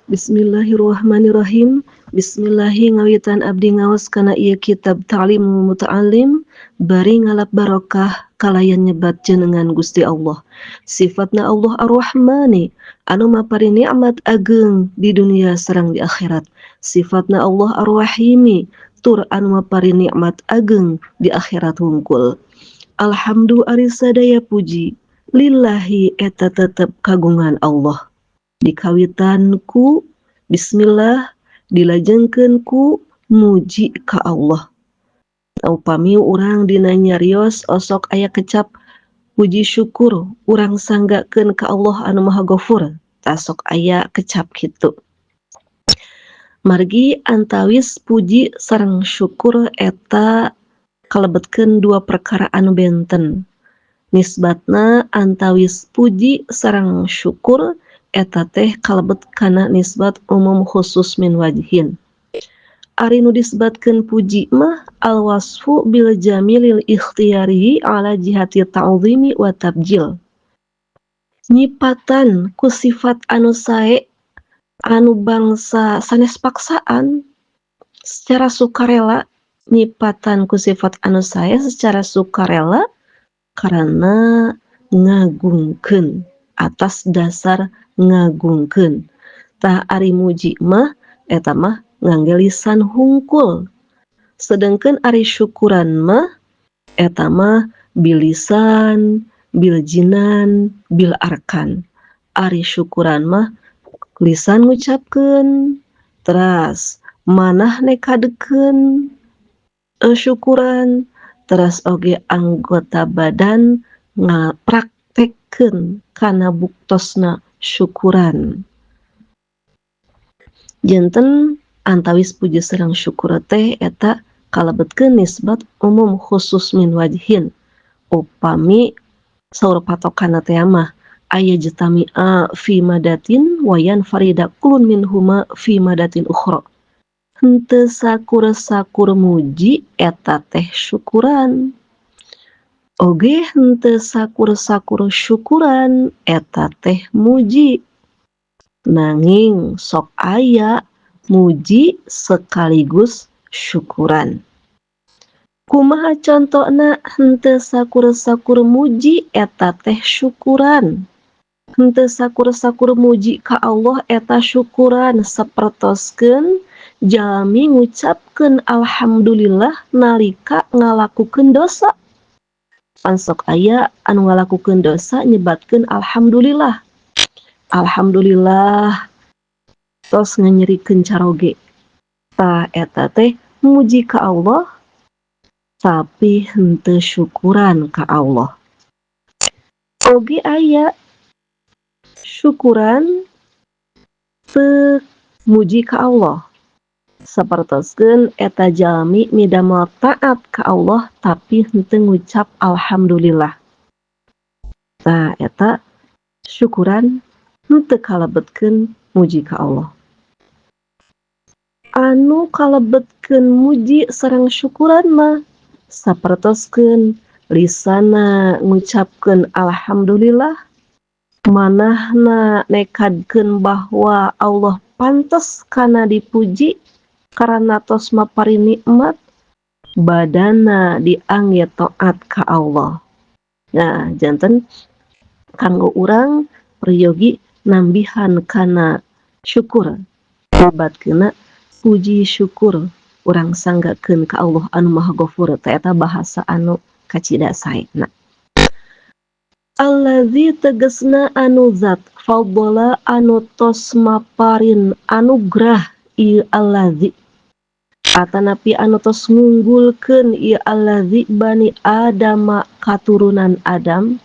Bismillahirrahmanirrahim. Bismillahi ngawitan abdi ngaos kana ieu kitab Ta'limul Muta'allim bari ngalap barokah kalayan nyebat jenengan Gusti Allah. Sifatna Allah Ar-Rahmani anu mapari nikmat ageng di dunia sareng di akhirat. Sifatna Allah Ar-Rahimi tur anu mapari nikmat ageng di akhirat hungkul. Alhamdu ari sadaya puji lillahi eta tetep kagungan Allah. Dikawitan ku bismillah dilajengkeun ku muji ka Allah. Upami urang dina nyarios osok aya kecap puji syukur urang sanggakeun ka Allah anu Maha Ghafur, tasok aya kecap kitu. Margi antawis puji sareng syukur eta kalebetkeun dua perkara anu benten. Nisbatna antawis puji sareng syukur eta teh kalebet kana nisbat umum khusus min wajhin. Ari nu disebutkeun puji mah al wasfu bil jamilil ikhtiyari ala jihati ta'zimi wa tabjil. Nyipatan ku sifat anu sae anu bangsa sanes paksaan secara sukarela, nyipatan ku sifat anu sae secara sukarela karena ngagungkeun, atas dasar ngagungkeun. Tah ari muji mah eta mah ngangge lisan hungkul. Sedangkan ari syukuran mah eta mah bilisan, bil jinan, bil arkan. Ari syukuran mah lisan ngucapkeun, teras manah nekadekeun syukuran, teras oge anggota badan ngapraktekkeun kana buktosna syukuran. Janten antawis puji sareng syukur teh eta kalebetkeun nisbat umum khusus min wajhin. Upami saur patokanna teh mah aya jatami'a fi madatin wayan farida kulun minhuma fi madatin ukhra. Henteu sakur-sakur muji eta teh syukuran. Oge henteu sakur-sakur syukuran eta teh muji. Nanging sok aya muji sekaligus syukuran. Kumaha contona henteu sakur-sakur muji eta teh syukuran. Henteu sakur-sakur muji ka Allah eta syukuran, sapertoskeun jalmi ngucapkeun alhamdulillah nalika ngalakukeun dosa. Pan sok aya anu ngalakukeun dosa nyebatkeun alhamdulillah. Alhamdulillah tos nganyerikeun caroge. Tah eta teh muji ka Allah tapi henteu syukuran ka Allah. Oge aya syukuran teu muji ka Allah. Sapertoskeun eta jalmi midamel taat ka Allah tapi henteu ngucap alhamdulillah. Tah eta syukuran henteu kalebetkeun muji ka Allah. Anu kalebetkeun muji sareng syukuran mah sapertoskeun lisana ngucapkeun alhamdulillah, manahna nekadkeun bahwa Allah pantes kana dipuji karena tos mapari nikmat, badana diangge taat ka Allah. Nah, janten kanggo urang peryogi nambihan kana syukur, obatkeuna puji syukur urang sanggakeun ka Allah anu Maha Ghafur, teh eta bahasa anu kacida saena. Allazi tegesna anu zat faddala anu tos maparin anugrah ieu allazi, atanapi anu tos ngunggulkeun ieu allazi bani Adama katurunan Adam.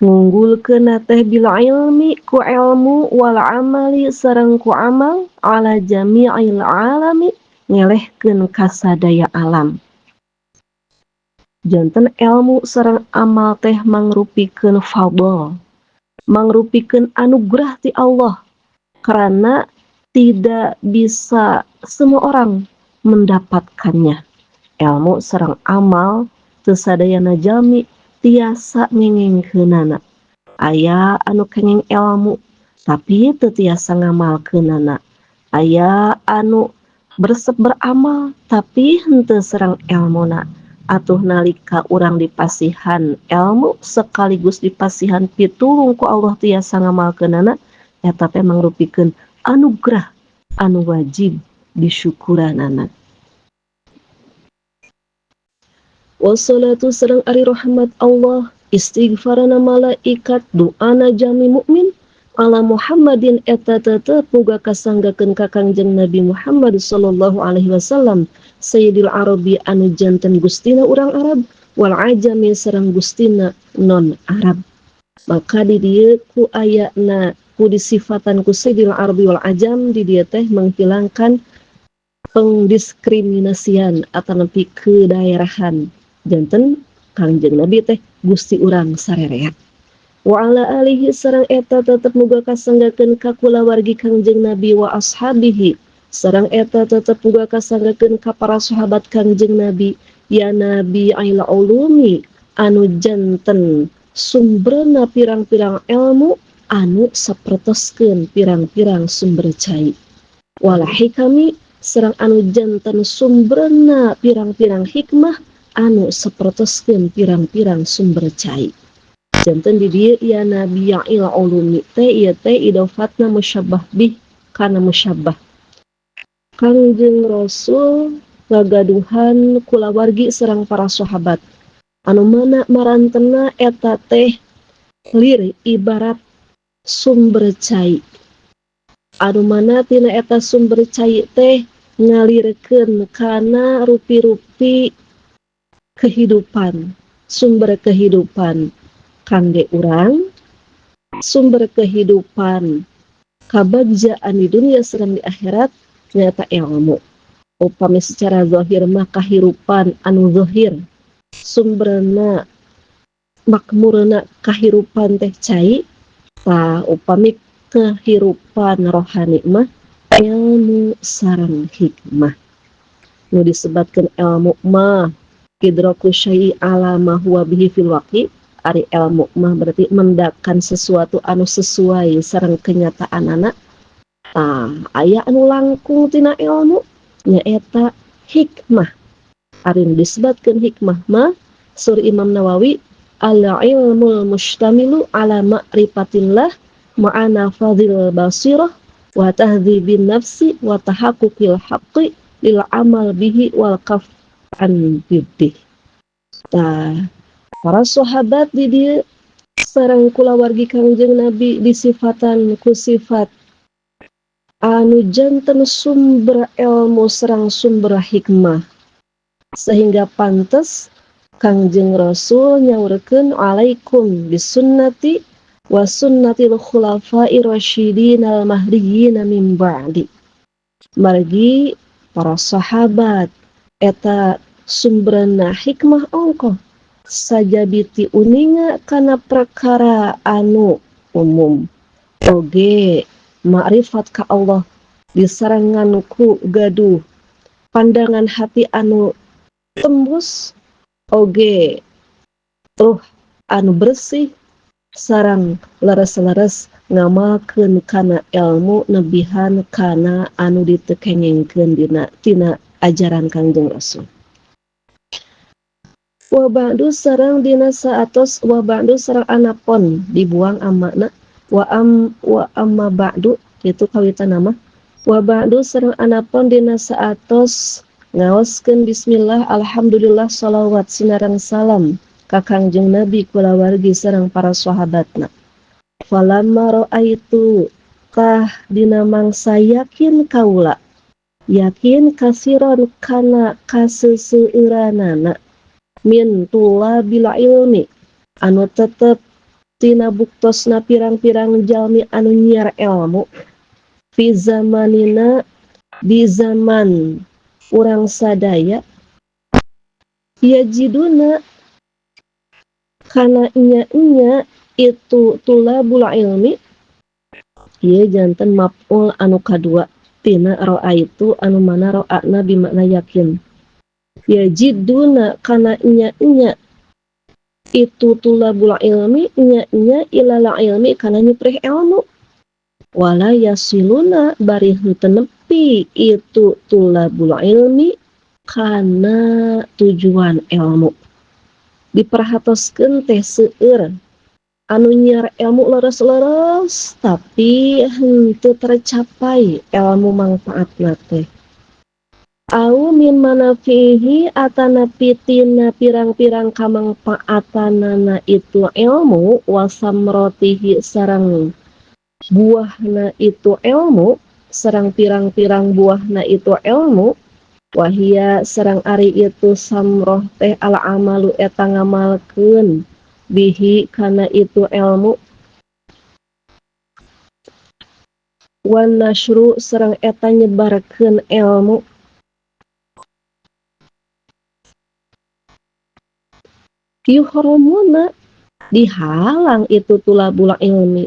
Ngunggulkeun teh bil ilmi ku ilmu wal amali sareng ku amal ala jami'il alami ngelehkeun kasadaya alam. Janten ilmu sareng amal teh mangrupikeun fadl, mangrupikeun anugerah ti Allah, karena tidak bisa semua orang mendapatkannya. Ilmu sareng amal teu sadayana jalmi tiasa ngengengkeunana. Aya anu kengeng ilmu, tapi teu tiasa ngamalkeunana. Aya anu resep beramal tapi henteu sareng elmuna. Atuh nalika urang dipasihan elmu sekaligus dipasihan pitulung ku Allah tiasa ngamalkeunana, eta teh mangrupikeun anugerah anu wajib disyukuranana. Wassalatu sareng ari rahmat Allah, istighfarana malaikat, doana jami mukmin ala Muhammadin eta tetep muga kasanggakeun ka Kangjeng Nabi Muhammad sallallahu alaihi wasallam, Sayyidil Arabi anu janten gustina urang Arab, wal ajami sareng gustina non Arab. Maka di dieu ku ayana ku disifatan ku Sayyidil Arabi wal Ajam, di dieu teh menghilangkan pengdiskriminasian atanapi kedaerahan. Janten Kangjeng Nabi teh gusti urang sarerea. Wa ala alihi sareng eta tetep muga kasanggakeun ka kulawargi Kangjeng Nabi, wa ashabihi sareng eta tetep muga kasanggakeun ka para sahabat Kangjeng Nabi, ya Nabi ail ulumi anu janten sumberna pirang-pirang ilmu anu sapertoskeun pirang-pirang sumber cai, wala hikami sareng anu janten sumberna pirang-pirang hikmah anu sapertoskeun pirang-pirang sumber cai. Janten di dieu ya Nabi ya'il ulumi teh ieu teh idofatna musyabbah bih kana musyabbah. Kangjeng Rasul ngagaduhan kulawargi sareng para sahabat anu mana marantena eta teh lir ibarat sumber cai, anu mana tina eta sumber cai teh ngalirkeun kana rupi-rupi kehidupan, sumber kehidupan kangge urang, sumber kehidupan kabagjaan di dunia sareng di akhirat nyata ilmu. Upami secara zahir mah kahirupan anu zahir, sumberna makmurna kahirupan teh cai, tah upami kehirupan rohani mah ilmu sareng hikmah. Nu disebatkeun ilmu mah idraku syai'i ala ma huwa bihi fil waqi, ari ilmu mah berarti mendakan sesuatu anu sesuai sareng kenyataanana. Tah aya anu langkung tina ilmu nyaeta hikmah. Ari nu disebatkeun hikmah mah sur Imam Nawawi, al ilmul mustamilu ala ma'rifatillah ma'ana fadhil basirah wa tahdhibin nafsi wa tahaqquqil haqqi lil amal bihi wal kaf an bidih. Tah para sahabat di dieu sareng kulawargi Kangjeng Nabi disifatan ku sifat anu janten sumber ilmu sareng sumber hikmah, sehingga pantes Kangjeng Rasul nyaurkeun alaikum bisunnati wa sunnatil khulafa'ir rasyidin al mahdiyyin min ba'di. Margi para sahabat eta sumberna hikmah ongkoh sajabiti uninga kana perkara anu umum, oge ma'rifat ka Allah disarengan ku gaduh pandangan hati anu tembus, oge ruh anu bersih sareng leres-leres ngamalkeun kana ilmu nebihan kana anu ditekengengkeun dina tina ajaran Kangjeng Rasul. Wa ba'du sareng dina saatos wa ba'du sareng anapon dibuang amakna wa am wa amma ba'du itu kawitan nama wa ba'du sareng anapon dina saatos ngaoskeun bismillah alhamdulillah shalawat sinareng salam ka Kangjeng Nabi kulawargi sareng para sahabatna. Falamma ra'aitu tah dina mangsa yakin kaula yakin kasiron kana kaseuseueuranana min tulabil ilmi anu tetep tina buktosna pirang-pirang jalmi anu nyiar ilmu fi zamanina di zaman urang sadaya yajiduna kana nya-nya itu tulabul ilmi ieu janten maf'ul anu kadua tina ra'aitu anu mana ra'ana bimakna yakin yajiduna kana nya-nya itu tulabul ilmi nya-nya ilal ilmi kana nyuprih ilmu. Wala yasiluna bari henteu nepi itu tulabul ilmi kana tujuan ilmu. Diperhatoskeun teh seueur anu nyiar ilmu leres-leres tapi henteu tercapai ilmu mangfaatna teh. Au min manafihi atanapi tina pirang-pirang kamangfaatanana itu ilmu wasamrotihi sareng buahna itu ilmu sareng pirang-pirang buahna itu ilmu wahia sareng ari itu samroh teh al amalu eta ngamalkeun bihi kana itu ilmu wan nasyru sareng eta nyebarkeun ilmu. Yuhromuna dihalang itu tulabul ilmi.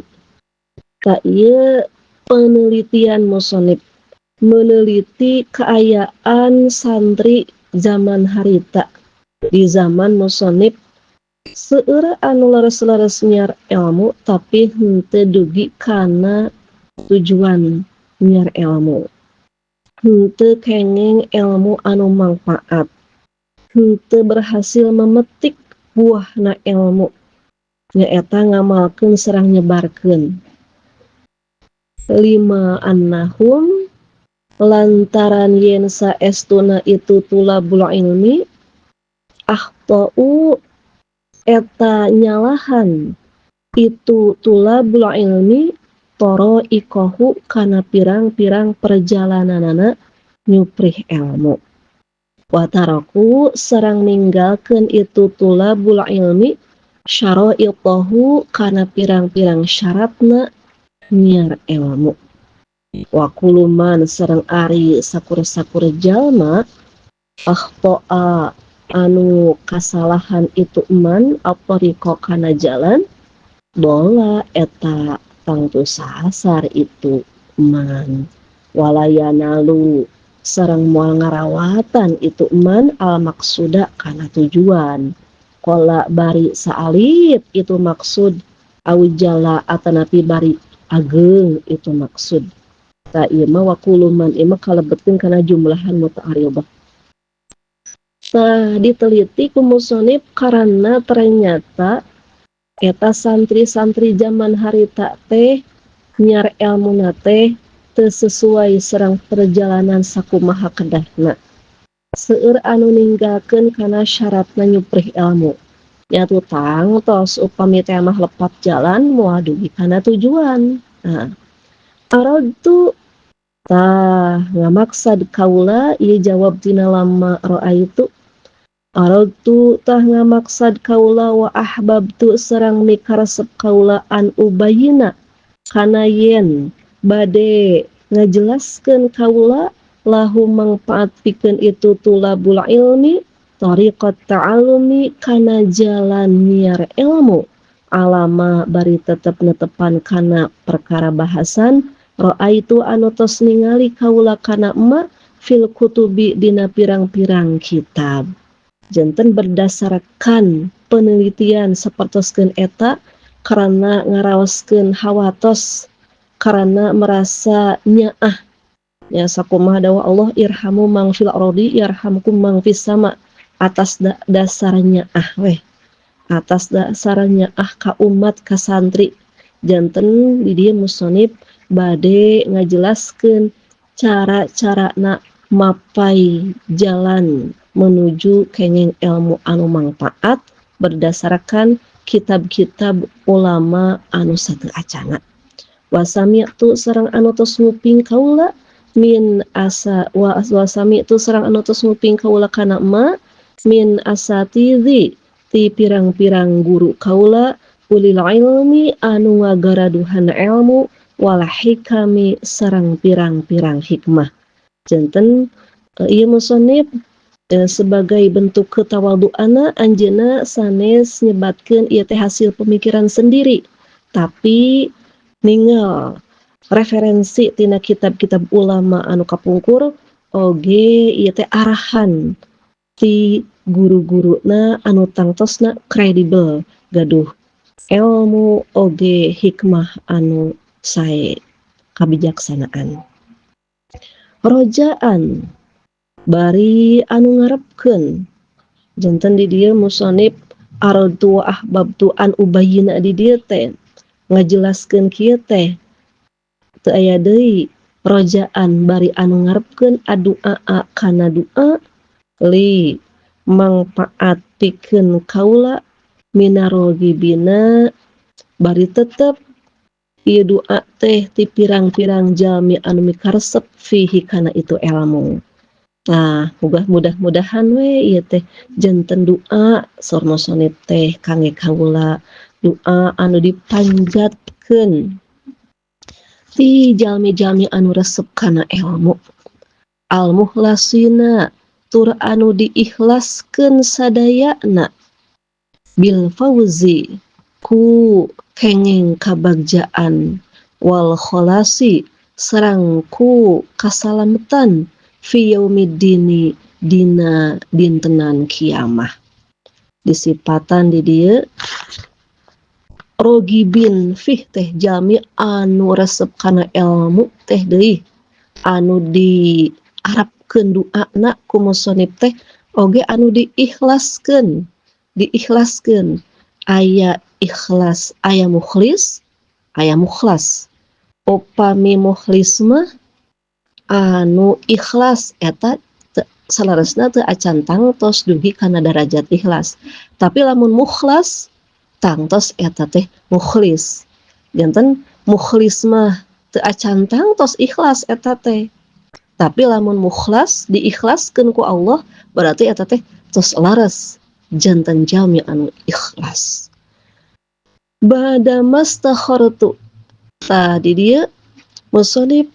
Ka ieu penelitian musonib meneliti keayaan santri zaman harita di zaman musonib seueur anu leres-leres nyiar ilmu tapi henteu dugi kana tujuan nyiar ilmu, henteu kenging ilmu anu mangfaat, henteu berhasil memetik buahna ilmu nyaeta ngamalkeun sareng nyebarkeun. Lima annahum lantaran yen saestuna itu tulabul ilmi akhtau eta nyalahan itu tulabul ilmi toro ikohu kana pirang-pirang perjalananana nyuprih ilmu. Wataraku sareng ninggalkeun itu tulabul ilmi syara'itahu kana pirang-pirang syaratna nyiar ilmu. Wa kuluman sareng ari sakur-sakur jalma akhtoa anu kasalahan itu man atoriko kana jalan dola eta tangtu sasar itu man walayanalu sareng moal ngarawatan itu man al maksuda kana tujuan. Qala bari saalit itu maksud awijala atanapi bari ageng itu maksud. Ta ieu mah wa kuluman ieu mah kalebetkeun kana jumlahan muta'aribah. Tah diteliti ku musonib karena ternyata eta santri-santri zaman harita teh nyiar elmuna teh teu sesuai sareng perjalanan sakumaha kedahna. Seueur anu ninggalkeun kana syaratna nyuprih ilmu. Nya tutang tos upami teh mah lepat jalan moal dugi kana tujuan. Nah, aradtu tah ngamaksad kaula ieu jawab tina lama raaitu. Aradtu tah ngamaksad kaula wa ahbabtu sareng mikaresep kaula an ubayina kana yen bade ngajelaskeun kaula lahu mangfaat pikeun itu tulabul ilmi tariqat ta'allumi kana jalan nyiar ilmu alama bari tetep netepan kana perkara bahasan raaitu anu tos ningali kaula kana ma fil kutubi dina pirang-pirang kitab. Janten berdasarkan penelitian sapertoskeun eta karena ngaraoskeun hawatos karena merasa nyaah ya sakumaha dawuh Allah irhamu mang fil ardi yarhamkum mang fis sama, atas dasarnya ah weh atas dasarnya ah ka umat ka santri. Janten di dieu musonib bade ngajelaskeun cara-cara na mapai jalan menuju kenging ilmu anu mangfaat berdasarkan kitab-kitab ulama anu sateu acana. Wasami'tu sareng anu tos nguping kaula min asa wa wasami'tu sareng anu tos nguping kaula kana ma min asatizi ti pirang-pirang guru kaula ulil ilmi anu ngagaraduhan ilmu wal hikami sareng pirang-pirang hikmah. Janten ieu musonib sebagai bentuk ketawaduana anjeunna sanes nyebatkeun ieu teh hasil pemikiran sendiri, tapi ningal referensi tina kitab-kitab ulama anu kapungkur oge ieu teh arahan ti guru-guruna anu tangtosna kredibel gaduh ilmu oge hikmah anu sae. kabijaksanaan. Rojaan bari anu ngarepkeun janten di dieu musonib aradtu wa ahbabtu an ubayyina di dieu teh ngajelaskeun kieu teh teu aya deui rojaan bari anu ngarepkeun adu'a kana doa li mangpaat pikeun kaula minarogibina bari tetep ieu doa teh ti pirang-pirang jalmi anu mikaresep fihi kana itu ilmu. Nah, mudah-mudahan we ieu teh janten doa saur musonib teh kangge kaula, doa anu dipanjatkeun ti jalmi-jalmi anu resep kana ilmu. Al-muhlasina tur anu diikhlaskeun sadayana bil fauzi ku kengeng kabagjaan wal kholasi sareng ku kasalametan fi yaumiddini dina dintenan kiamah. Disipatan di dieu rogibin fih teh jalmi anu resep kana ilmu teh deui anu diarapkeun doana ku musonib teh oge anu diikhlaskeun, diikhlaskeun aya ikhlas, aya mukhlis, aya mukhlas. Upami mukhlis mah anu ikhlas eta salaresna teu acan tangtos dugi kana darajat ikhlas. Tapi lamun mukhlas tangtos eta teh mukhlis. Janten mukhlis mah teu acan tangtos ikhlas eta teh. Tapi lamun mukhlas diikhlaskeun ku Allah berarti eta teh tos lares janten jalmi anu ikhlas. Bada mastakhartu. Tadi dia musonib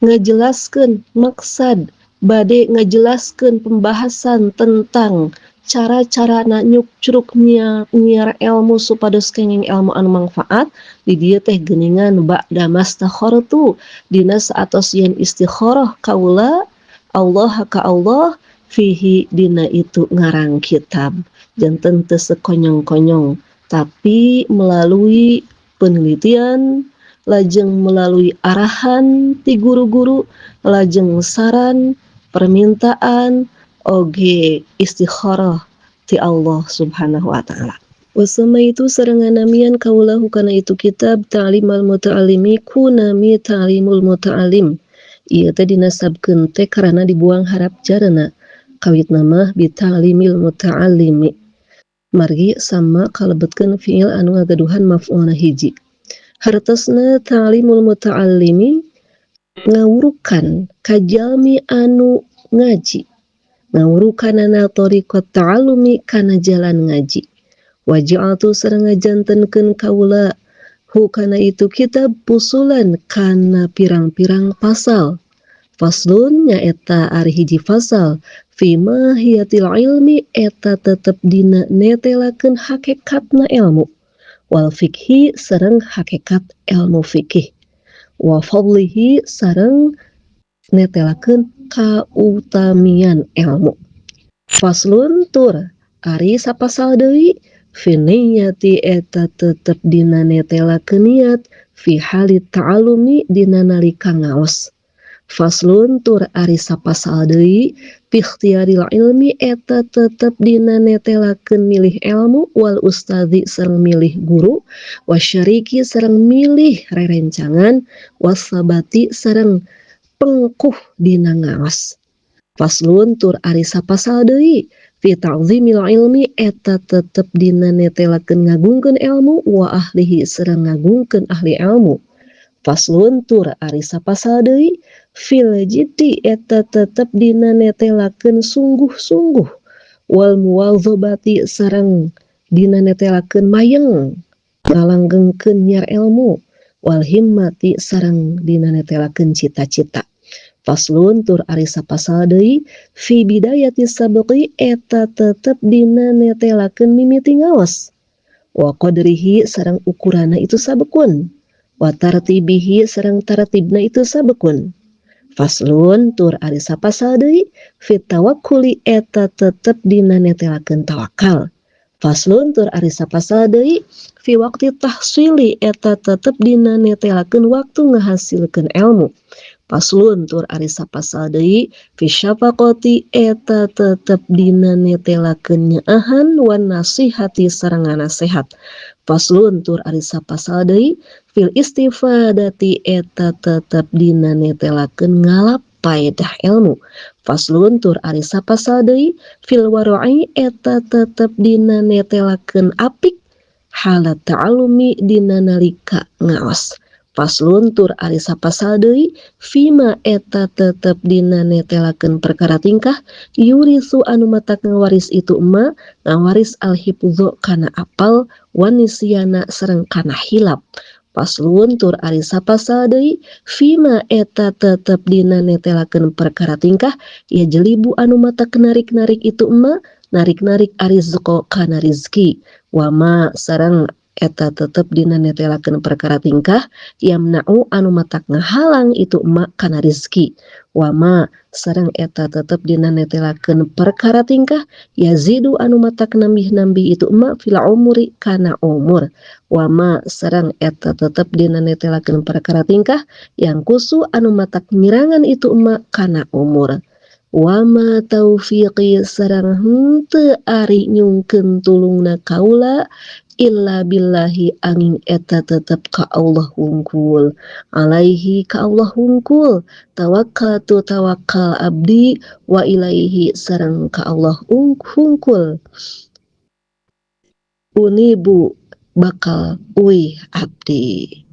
ngajelaskeun maksad bade ngajelaskeun pembahasan tentang cara-cara na nyukcruk nyiar ilmu supados kenging ilmu anu manfaat. Di dieu teh geuningan ba'da mastakhartu dina saatos yen istikharah kaula Allah ka Allah fihi dina itu ngarang kitab. Janten teu sekonyong-konyong tapi melalui penelitian, lajeng melalui arahan ti guru-guru, lajeng saran, permintaan, oge istikharah ti Allah Subhanahu wa ta'ala. Wasama itu sareng namian kaulahu kana itu kitab Ta'limal Muta'alimi kunami Ta'limul Muta'alim. Ieu teh dinasabkeun teh karana dibuang harap jarana. Kawit nama bi ta'limil muta'allimi. Margi sama kalebetkeun fiil anu ngagaduhan maf'ulna hiji. Hartosna ta'limul muta'allimi ngawurukan ka jalmi anu ngaji. Ngawurukanana thariqat ta'allumi kana jalan ngaji. Waja'altu sareng ngajantenkeun kaula hu kana itu kitab pusulan kana pirang-pirang pasal. Faslun nyaeta ari hiji fasal fi mahiyatil ilmi eta tetep dina netelakeun hakikatna ilmu. Wal fikhi sareng hakikat ilmu fikih. Wa fadlihi sareng netelakeun kautamian ilmu. Faslun tur ari sapasal deui fi niyati eta tetep dina netelakeun niat fi hali ta'alumi dina nalika ngaos. Faslun tur ari sapasal deui fi ikhtiaril ilmi eta tetep dina netelakeun milih ilmu wal ustadzi sareng milih guru wasyariki sareng milih rerencangan wasabati sareng pengkuh dina ngaos. Faslun tur ari sapasal deui fi ta'zimil ilmi eta tetep dina netelakeun ngagungkeun ilmu wa ahlihi sareng ngagungkeun ahli ilmu. Faslun tur ari sapasal deui fil jiddi eta tetep dina netelakeun sungguh-sungguh wal muwadzabati sareng dina netelakeun mayeng ngalanggengkeun nyiar ilmu wal himmati sareng dina netelakeun cita-cita. Faslun tur ari sapasal deui fi bidayati sabqi eta tetep dina netelakeun mimiti ngaos wa qadrihi sareng ukurana itu sabekun wa tartibihi sareng tartibna itu sabekun. Faslun tur ari sapasal deui fi tawakkuli eta tetep dina netelakeun tawakal. Faslun tur ari sapasal deui fi waqti tahsili eta tetep dina netelakeun waktu ngahasilkeun ilmu. Faslun tur ari sapasal deui fi syafaqati eta tetep dina netelakeun nyaahan wan nasihati sareng nasehat. Faslun tur ari sapasal deui fil istifadati eta tetep dina netelakeun ngalap paedah ilmu. Faslun tur ari sapasal deui fil waro'i eta tetep dina netelakeun apik halat ta'alumi dina nalika ngaos. Faslun tur ari sapasal deui fima eta tetep dina netelakeun perkara tingkah yurisu anu matak ngawaris itu emma ngawaris alhifdzu kana apal wanisiana sareng kana hilap. Faslun tur ari sapasal deui fima eta tetep dina netelakeun perkara tingkah ya jelibu anu matak narik-narik itu emma narik-narik arizqo kana rizki wama sareng eta tetep dina netelakeun perkara tingkah yamna'u anu matak ngahalang itu emak kana rizki wama sareng eta tetep dina netelakeun perkara tingkah yazidu anu matak nambih-nambih itu emak fil umuri kana umur wama sareng eta tetep dina netelakeun perkara tingkah yang kusu anu matak ngirangan itu emak kana umur wama taufiqi sareng henteu ari nyungkeun tulungna kaula illa billahi angin eta tetep ka Allah wungkul alaihi ka Allah wungkul tawakkaltu tawakal abdi wa ilaihi sareng ka Allah wungkul unibu bakal uih abdi.